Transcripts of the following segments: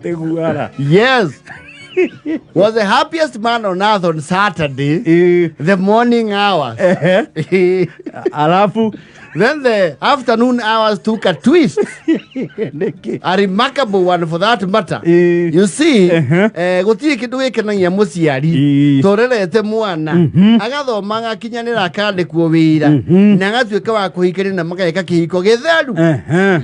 Tiguara. Yes, was the happiest man on earth on Saturday, the morning hours. Ehe. Alafu Then the afternoon hours took a twist, nĩkĩ? a remarkable one for that matter. You see, gũtirĩ kĩndũ gĩkenagia mũciari torerete mwana agathoma agakinyanĩra akandĩkwo wĩra na agatuĩka wa kũhikania na mageka kĩhiko gĩtheru.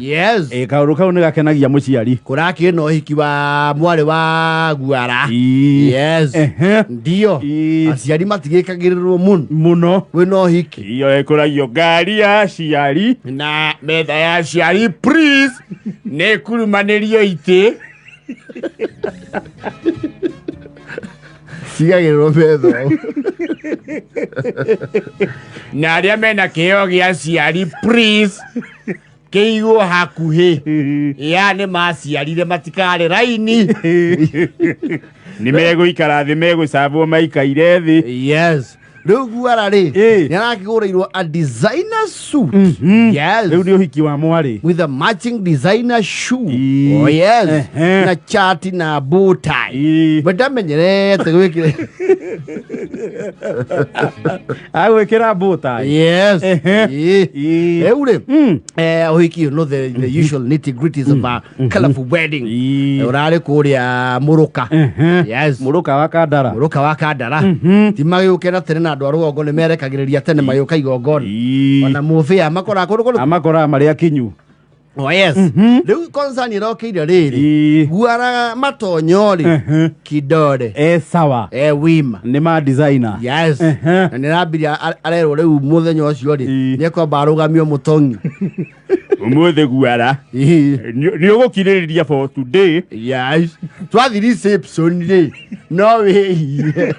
Yes. Ĩ, kaũndũ kau nĩ gakenagia mũciari. Kũrakĩrĩ na ũhiki wa mwarĩ wa Guara. Yes. Ndio. Aciari matigĩkagĩrĩrwo mũno. Mũno. Kwĩna ũhiki. Iyo ĩkũragio ngari ya aciari. Na metha ya aciari, please, nĩ kurumanĩrio itĩ. Cigagĩrĩrwo metha. Na arĩa mena kĩheo gĩa aciari, please, kĩigwo hakuhĩ. Ya nĩ maciarire matikarĩ raini. Nĩ megũikara thĩ, megũcabwo maikaire thĩ. Yes. Rĩu Guara rĩ, nĩ arakĩgũrĩirwo a designer suit. Yes. Rĩu nĩ ũhiki wa mwarĩ. With a matching designer shoe. Oh yes. Na chati na bow tie. We ndamenyerete gwĩkĩra. Agwĩkĩra bow tie. Yes. Rĩu rĩ, ũhiki, you know the usual nitty gritties of a colorful wedding. Ũrarĩ kũrĩa Mũrũka. Yes. Mũrũka wa Kandara. Mũrũka wa Kandara. Ti magĩũkĩra tene na andũ a rũgongo nĩ merekagĩrĩria tene magĩũka igongona. Ona mũbĩa makoraga kũndũ kũndũ. Amakoraga marĩ akinyu. Oh yes. Rĩu concern ĩrokĩire rĩrĩ. Guara matonyo rĩ. Kidore. E sawa. E wima. Nĩ ma designer. Yes. Na nĩ rambiria arerwo rĩu mũthenya ũcio rĩ. Nĩ ekwamba arũgamio mũtong'i. Ũmũthĩ Guara. Nĩ ũgũkirĩrĩria for today. Yes. Twathi reception rĩ. No wĩhie.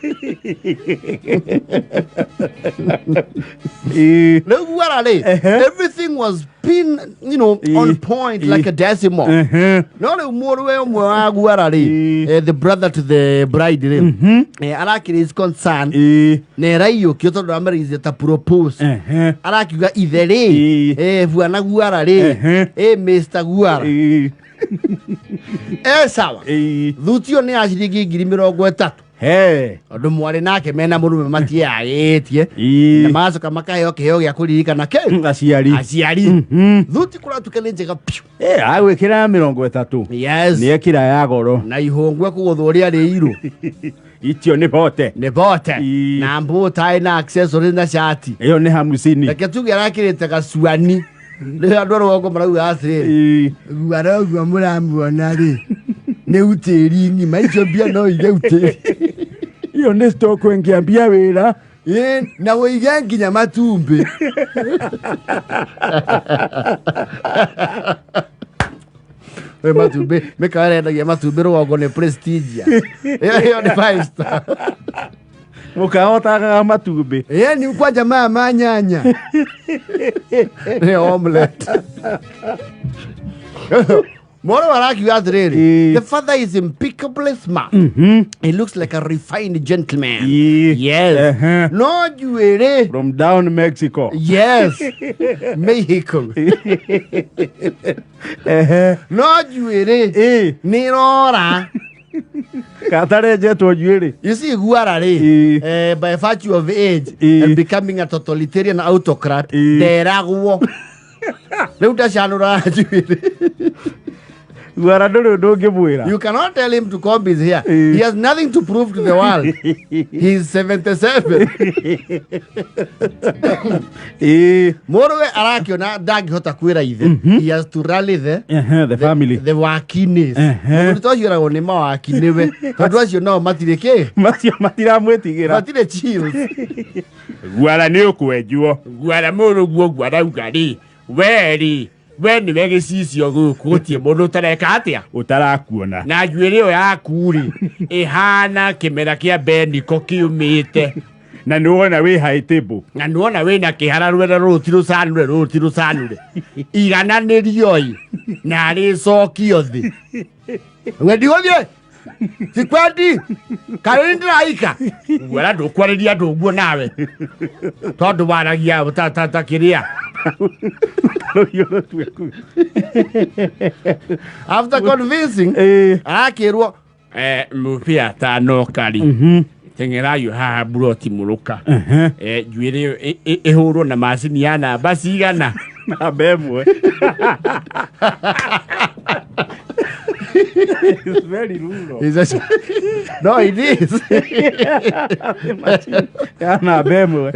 Rĩu Guara rĩ. Everything was pin, on point like a decimal. No rĩu mũrũwe ũmwe wa Guara rĩ, the brother to the bride rĩ, arakĩrĩ his concern na ĩraiyũkio tondũ amerĩirie ta propose. Arakiuga ithe rĩ, bwana Guara rĩ, Mr. Guara. Sawa. Thuti ĩyo nĩ ya ciringi 30,000. He. Tondũ mwarĩ nake mena mũrume matiĩyarĩtie. Na magacoka makaheo kĩheo gĩa kũririkana kĩ? Aciari. Aciari. Thuti kũratuĩka nĩ njega piũ. Agwĩkĩra 30. Yes. Nĩ ekĩra ya goro. Na ihũngwe kũgũthwo ũrĩa rĩirũ. Itio nĩ bote. Nĩ bote. Na mbũtaĩ na accessories na cati. Ĩyo nĩ hamucini. Reke tuge arakĩrĩte gacuani. Rĩu andũ a rũgongo marauga atĩrĩrĩ. Guara ũguo mũramuona rĩ, nĩ utĩri ng'ima icio mbia no ige utĩri. Iyo nĩ stock ĩngĩambia wĩra. Ĩ, na ũige nginya matumbĩ. We matumbĩ, mĩkawa ĩrendagia matumbĩ rũgongo nĩ Prestigia. Ĩyo nĩ five star. Mũkawa ũtagaga matumbĩ. Ĩ, ni kwanja maya ma nyanya. Nĩ omelette. Moro arakiuga atĩrĩrĩ, the father is impeccably smart. He looks like a refined gentleman. Yes. No njuĩrĩ. From down Mexico. Yes. Mexico. No njuĩrĩ nĩ ĩrora. Katarenjetwo njuĩrĩ. You see, Guara rĩ, by virtue of age and becoming a totalitarian autocrat, nderagwo. Rĩu ndacanũraga njuĩrĩ. Guara ndũrĩ ũndũ ũngĩmwĩra. You cannot tell him to comb his hair. He has nothing to prove to the world. He is 77. Mũrũwe arakĩona ndangĩhota kwĩra ithe. He has to rally the The family. the wakinis. Mũthuri ta ũcio eragwo nĩ mawaki nĩwe. Tondũ acio nao matirĩ kĩ? Macio matiramwĩtigĩra. Matirĩ chills. Guara nĩ ũkwenjwo. Guara mũrũguo ũguo arauga rĩ, we rĩ, we nĩwe gĩcicio gũkũ gũtirĩ mũndũ ũtareka atĩa? Ũtarakuona. Na njuĩrĩ ĩyo yaku rĩ, ĩhana kĩmera kĩa Beniko kĩũmĩte. Na nĩ wona wĩ high table. Na nĩ wona wĩna kĩhara rwena rũrũ ti rũcanũre, rũrũ ti rũcanũre. Igananĩrioi na rĩcokio thĩ. We ndigũthiĩ. Sikwendi. Karĩ nĩ ndĩraika. Guara ndũkwarĩria andũ ũguo nawe. Tondũ waragia ta ta ta kĩrĩa. Rũhiũ rũtuĩku. After convincing arakĩrwo Mũbia tano kari teng'erayo haha buroti mũrũka. Njuĩrĩ ĩyo ĩhũrwo na macini ya namba cigana? Namba ĩmwe. It's very rural. No, it is. Ya namba ĩmwe.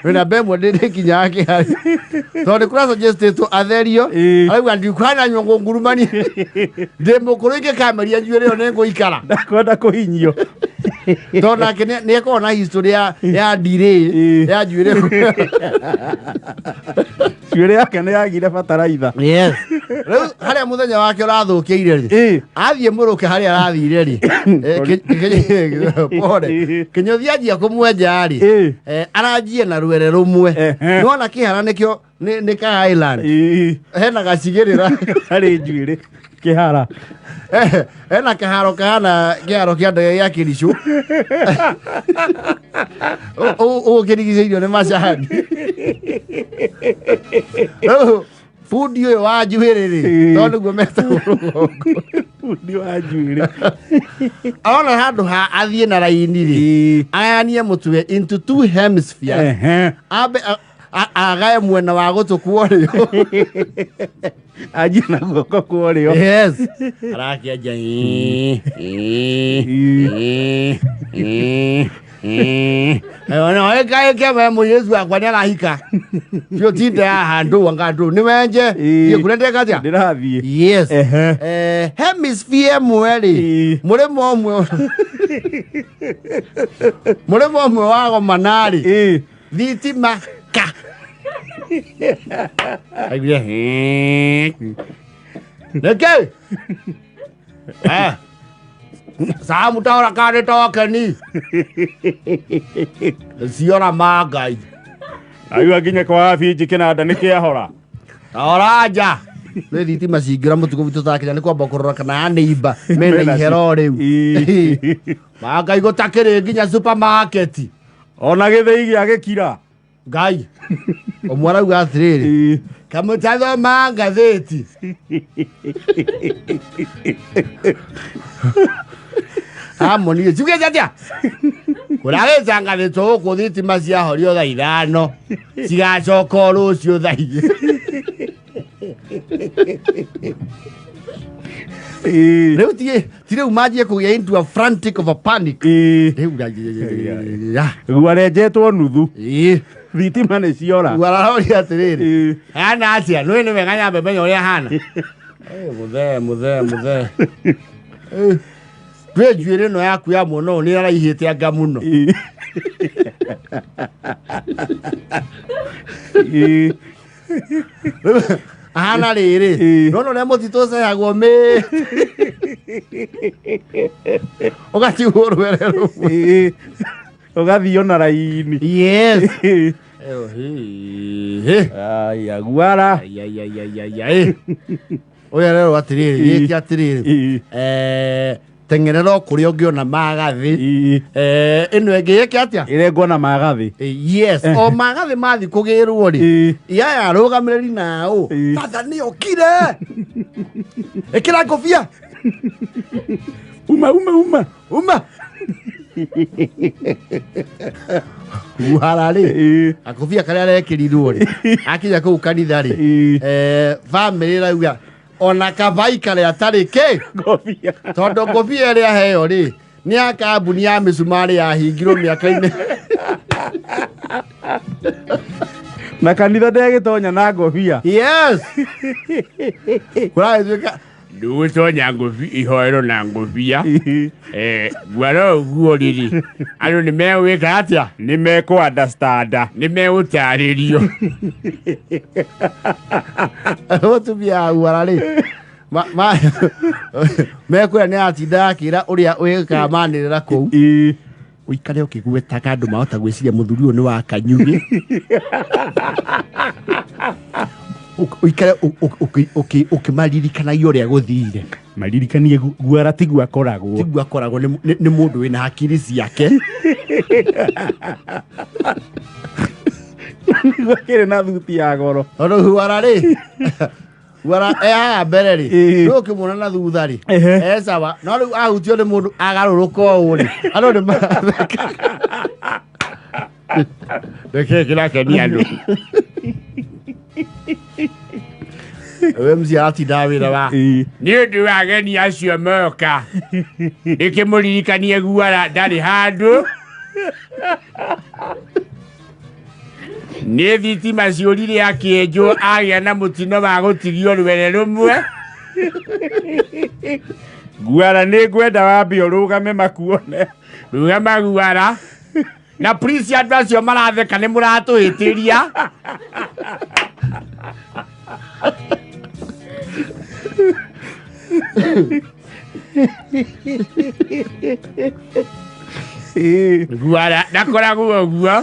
Wĩna mbemwe ndĩ nginya kĩhari tondũ nĩ kũrasuggestĩtwo atherio. Arauga ndikuhana nyũngũ ngurumani, ndĩ mũkũrũ, ingĩkameria njuĩrĩ ĩyo nĩ ngũikara. Ndakwenda kũhinyio. Tondũ nake nĩ akoragwo na history ya delay ya njuĩrĩ. Njuĩrĩ yake nĩ yagire bataraitha. Yes, rĩu harĩa mũthenya wake ũrathũkĩire rĩ, athiĩ mũrũke harĩa arathire rĩ, pole, kĩnyũthi anjia kũmwenja rĩ, aranjia na rwere rũmwe. Nĩwona kĩhara nĩkĩo nĩ ka island. Hena gacigĩrĩra. Harĩ njuĩrĩ kĩhara. Hena kĩharo kahana kĩharo kĩa ndege gĩa kĩricũ ũguo kĩrigicĩirio nĩ macani. Rĩu bundi ũyũ wa njuĩrĩ rĩ, tondũ nĩguo metagwo rũgongo. Bundi wa njuĩrĩ. Arona handũ ha athiĩ na raini rĩ, agayanie mũtwe into two hemispheres. Ambe agae mwena wa gũtũ kwa ũrĩo. Anjie na guoko kwa ũrĩo. Yes, arakĩanjia ĩkaĩke we mũirĩtu wakwa nĩ arahika cio tinde haha ndũ anga ndũ nĩ wenje. Thiĩ kũrĩa ndeka atĩa? Ndĩrathiĩ. Yes. Hemisphere ĩmwe rĩ, mũrĩmo ũmwe wa gomana rĩ, thitima ka aiguire nĩkĩ. Samu taora karĩ tokeni ciora ma Ngai. Aigua nginya kwa binji kĩnanda nĩ kĩahora. Taora nja nĩ thitima cingĩra mũtugo witũ takinya nĩ kwamba kũrora kana ya neighbor mena Mena ihero rĩu. Ma Ngai, gũtakĩrĩ nginya supermarket. Ona gĩthĩi gĩa gĩkira. Ngai ũmwe arauga atĩrĩrĩ, kamũtathoma ngathĩti amonire ciugĩte atĩa kũragĩcangathĩtwo gũkũ thitima ciahorio thaa 5, cigacoka o rũciũ thaa 2. Rĩu ti rĩu manjie kũgĩa into a frantic of a panic rĩu. Guarenjetwo nuthu. Thitima nĩ ciora. Wararoria atĩrĩrĩ, hana atĩa? Nĩ nĩ wega nyambe menya ũrĩa hana. Mũthee, mũthee, mũthee. Twĩ njuĩrĩ ĩno yaku ya mwena ũyũ nĩ ĩraihĩte anga mũno. Ahana rĩrĩ, nona ũrĩa mũtitũ ũcehagwo mĩ ũgatigwo rwere rũmwe. Ũgathio na raini. Yes. Aya guara. Ũyũ arerwo atĩrĩrĩ, gĩke atĩrĩrĩ, teng'erera o kũrĩa ũngĩona magathĩ. Ĩno ĩngĩ ĩke atĩa? Ĩrengwo na magathĩ. Yes, o magathĩ mathi kũgĩrwo rĩ, yaya arũgamĩrĩri nao batha nĩ okire, ĩkĩra ngũbia. Uma uma uma. Uma guhara rĩ, gakũbia karĩa arekĩrirwo rĩ, akinya kũu kanitha rĩ, bamĩrĩ ĩrauga ona kaba aikare atarĩ kĩ. Ngobia. Tondũ ngũbia ĩrĩa aheo rĩ, nĩ ya kambuni ya mĩcumarĩ yahingirwo mĩaka-inĩ. Na kanitha ndegĩtonya na ngobia. Yes, kũragĩtuĩka Ndũgũtonya ngũbi ihoero na ngũbia. Guara ũguo rĩrĩ, andũ nĩ megwĩka atĩa? Nĩ mekũ understand. Nĩ megũtarĩrio. Mũtumia wa rĩ, mekwĩra nĩ atinda akĩra ũrĩa wĩkaga manĩrĩra kũu, ũikare ũkĩgwetaga andũ mahota gwĩciria mũthuri ũyũ nĩ wa kanyugĩ. Ũikare ũkĩmaririkanagia ũrĩa gũthire. Maririkanie guara tiguo akoragwo. Tiguo akoragwo, nĩ mũndũ wĩna hakiri ciake. Nĩguo akĩrĩ na thuti ya goro. Tondũ huara rĩ, huara e haha mbere rĩ, Ĩĩ. rĩu ũkĩmuona na thutha rĩ, Ehe. e sawa. No rĩu ahutio nĩ mũndũ agarũrũka ũũ rĩ, andũ nĩ maratheka. Nĩkĩĩ kĩrakenia andũ? We mzee aratindaga wĩra wa Ĩĩ. Nĩ ũndũ wa ageni acio moka, ndĩkĩmũririkanie guara ndarĩ handũ. Nĩ thitima ciũrire akĩenjwo agĩa na mũtino wa gũtigio rwere rũmwe. Guara nĩ ngwenda wambe ũrũgame makuone. Rũgama guara. Na please andũ acio maratheka nĩ mũratũhĩtĩria. Ĩĩ. Guara ndakoragwo ũguo.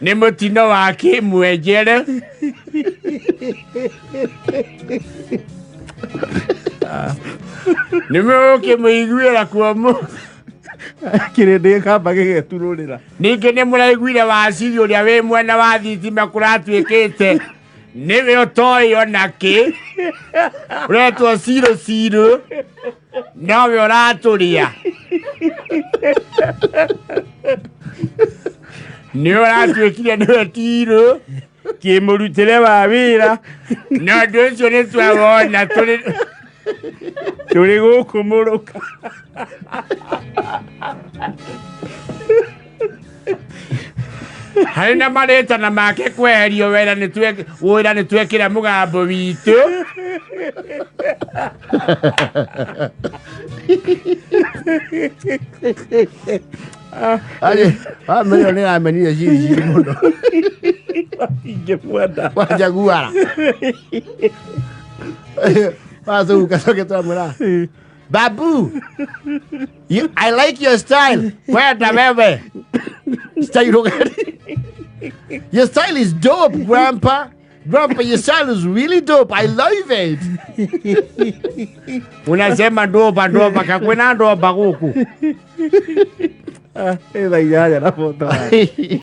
Nĩ mũtino wa kĩmwenjere. Nĩ mũgũkĩmũiguĩra kuomo. Kĩrĩndĩ gĩkamba gĩgeturũrĩra. Ningĩ nĩ mũraiguire waciri ũrĩa wĩ mwena wa thitima kũratuĩkĩte nĩwe ũtoĩ ona kĩ, ũretwo cirũ cirũ, nowe ũratũrĩa. Nĩ ũratuĩkire nĩwe tirũ. Kĩmũrutĩre wa wĩra Na ũndũ ũcio nĩ twawona tũrĩ tũrĩ gũkũ mũrũka. Harĩ na marĩtana make kweherio wĩra nĩ wĩra nĩ twekĩra mũgambo witũ. Aje, bamĩrĩ ĩyo nĩ ĩramenire ciri ciri mũno. Ingĩmwenda. Wanja guara. Wacoka coke twamwĩra, Babu, I like your style. Kwenda wewe. Style ũgeni. Your style is dope, Grandpa. Grandpa, your style is really dope. I love it. Unasema ndoba ndoba kakwena ndoba gũkũ. Ĩ thaa inyanya na bota.